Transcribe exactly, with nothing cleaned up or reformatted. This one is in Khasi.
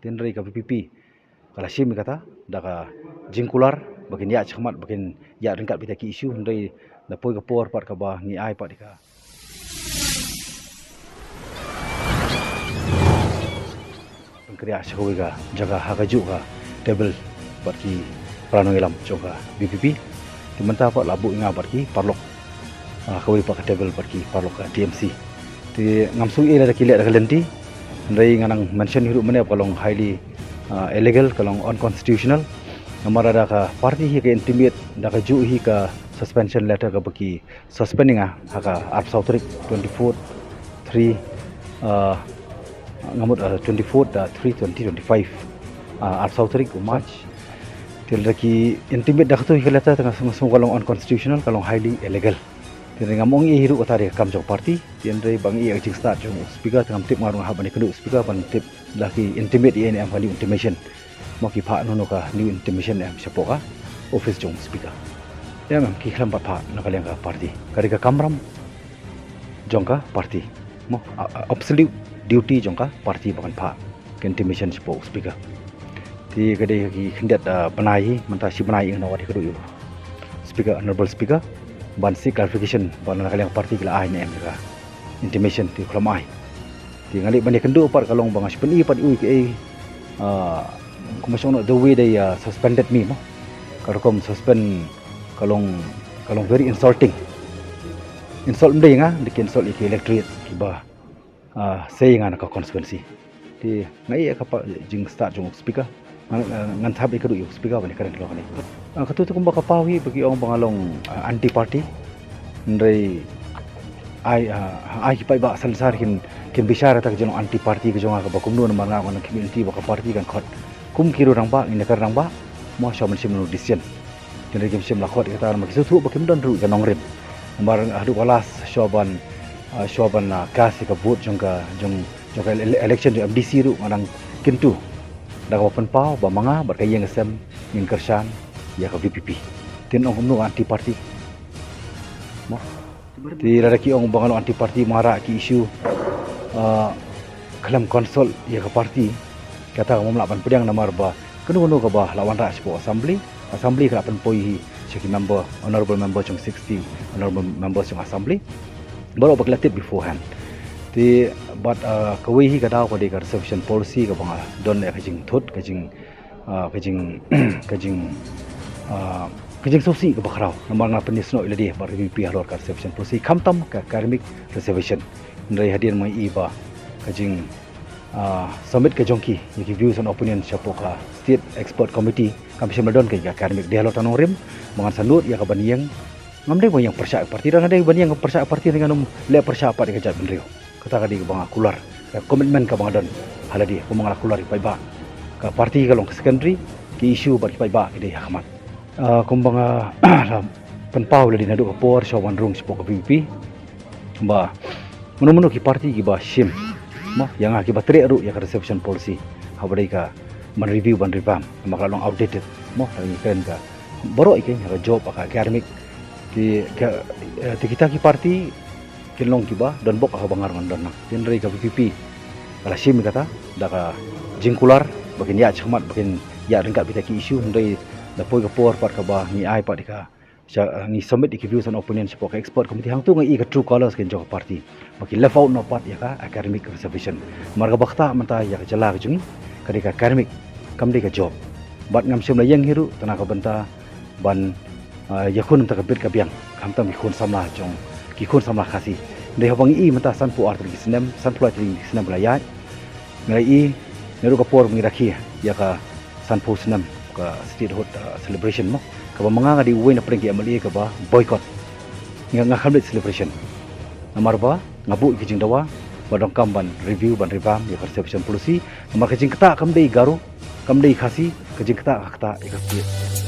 Hynrei ka VPP ka la shim ïa kata da ka jingkular ba kin ïaid shakhmat, ba kin ïaid ryngkat beit ïa ki issue, hynrei da poi ka por pat kaba ngi ai pat ïa ka pynkhreh sha kawei ka jaka ha kajuh ka table bad ki para nongïalam jong ka VPP. Te mynta pat la buh ïa nga bad ki paralok, ah, kawei pat ka table bad ki paralok ka TMC. Te ngam sngew ei lada ki leh da ka lynti, hynrei nga nang mention hi ruh mynne ba ka long highly, ah, illegal, ka long unconstitutional. Namar lada ka party hi ka intimate da kajuh hi ka suspension letter kaba ki suspend ïa nga ha ka arphew saw tarik twenty-fourth three, ah, nga mut, ah, twenty-fourth, ah, three twenty twenty-five, ah, arphew saw tarik u March. Te lada ki intimate da kato hi ka letter, te nga sngew ka long unconstitutional, ka long highly illegal. Te ngam ong ei hi ruh kata dei ka kam jong party. Hynrei ba ngi ïa ka jingstad jong u speaker, te ngam tip, nga ruh nga hap ban ïakynduh u speaker ban tip lada ki intimate ïa nga ne em, ka new intimation. Mo, ki phah noh noh ka new intimation em shapoh ka office jong u speaker. Em em, ki khlem pat phah na ka liang ka party. Ka dei ka kamram jong ka party. Mo, a-, a-, absolute duty jong ka party ba kan phah ka intimation shapoh u speaker. Te ka dei ki khyndiat, ah, bnai hi, mynta shi bnai ïa nga wan ïakynduh ïa u speaker, honorable speaker, ban seek clarification ba na ka liang party ki la ai ne em ïa ka intimation, te khlem ai. Te nga leh ban ïakynduh pat, ka long ba nga shu pyni pat ïa u kaei, ah, kumba shong noh, the way they, ah, suspended me, mo. Ka rukom suspend ka long, ka long very insulting. Insult ym dei ïa nga, dei ki insult ïa ki electorate kiba, ah, sei ïa nga na ka constituency. Te nga ïa ka pa jingstad jong u speaker. Ngan, ah, ngan thap ïa ka duh ïa u speaker ban ïa kren ka long kane. Ah, kato te kumba ka paw hi ba ki ong ba nga long, ah, anti party. Hynrei ai, ah, ai ki paidbah salsar kin, kin bishar ïa kata ka jinglong anti party ka jong nga kaba kumno, namar nga ong nga community ba ka party kan khot kum ki rangbah, ngin ïa kren rangbah. Mo, shuwa ban shim no decision. Hynrei kim shym la khot ïa kata namar ki sngewthuh ba kim don ruh ka nongrim. Namar haduh ka last, shuwa ban, ah, shuwa ban, ah, cast ïa ka vote jong ka, jong, jong ka ele-, election jong MDC ruh nga dang kyntu da kaba pynpaw ba ma nga bad ka ïing ka sem ngin kyrshan ïa ka VPP. Te ong kumno anti party? Mo. Te lada ki ong ba nga long anti party, ma nga rah ki issue, ah, khlem consult ïa ka party, kata ka ngam lah ban pdiang, namar ba kano kano kaba la wanrah shapoh assembly, assembly ka la pynpoi hi sha ki member, honorable member jong sixty, honorable members jong assembly. Baroh ba ki la tip beforehand. Te bad, ah, kawei hi ka daw ka dei ka reservation policy kaba nga don ïa ka jingthut, ka jing ah, ka jing, ka jing, ah, ka jingsngewsih kaba khraw. Namar nga pyni snoh ïa lade bad ka VPP halor ka reservation policy, khamtam ka academic reservation. Hynrei hadien ma ngi i ba ka jing, ah, submit ka jong ki ïa ki views and opinion shapoh ka State Expert Committee, kam shym la don ka academic. Dei halor ka nongrim ba ngan sa nud ïa ka ban ïeng. Ngam dei ban ïeng pyrshah party, lada nga dei ban ïeng pyrshah party, ngan ym leh pyrshah pat ïa ka jaitbynriew. Kata ka dei kaba nga kular, ka commitment kaba nga don ha lade, kumba nga la kular ïa ki paidbah. Ka party ka long ka secondary, ki issue bad ki paidbah ki dei ha khmat. Ah, kumba nga la pynpaw ïa lade naduh ka por, shuwa ban rung shapoh ka VPP, ba mano mano ki party kiba shim, mo, ïa nga, kiba treh ruh ïa ka reservation policy, haba dei ka ban review, ban revamp, namar ka la long outdated, mo, ha ngi kren ka baroh ïa ka, ïa ka job, ka academic. Te ka, eh, te kita ki party kin long kiba don bok ha kaba nga ruh ngan don lang. Hynrei ka VPP ka la shim ïa kata da ka jingkular ba kin ïaid shakhmat, ba kin ïaid ryngkat beit ïa ki issue, hynrei da poi ka por pat kaba ngi ai pat ïa ka, sha, eh, ngi submit ïa ki views and opinion shapoh ka expert committee, hangto nga i ka true colours ka jong ka party, ba ki left out noh pat ïa ka academic reservation. Namar kaba ktah mynta ïa ka jylla ka jong ngi ka dei ka academic, kam dei ka job. Bad ngam shym la ïeng hi ruh tang na ka bynta ban, ah, ïakhun mynta ka bit ka biang, khamtam ki khun samla jong, ki khun samla Khasi. Hynrei haba ngi i mynta sanphew ar tylli ki snem, sanphew lai tylli ki snem ba la ïaid, nga i naduh ka por ba ngi rakhe ïa ka sanphew snem ka statehood, ah, celebration, mo, kaba ma nga nga dei uwei na pdeng ki MLA kaba boycott. Nga, nga khlem leit celebration. Namar ba nga buh ïa ka jingdawa ba donkam ban review, ban revamp ïa ka reservation policy. Namar ka jingktah kam dei Garo, kam dei Khasi, ka jingktah ka ktah ïa ka state.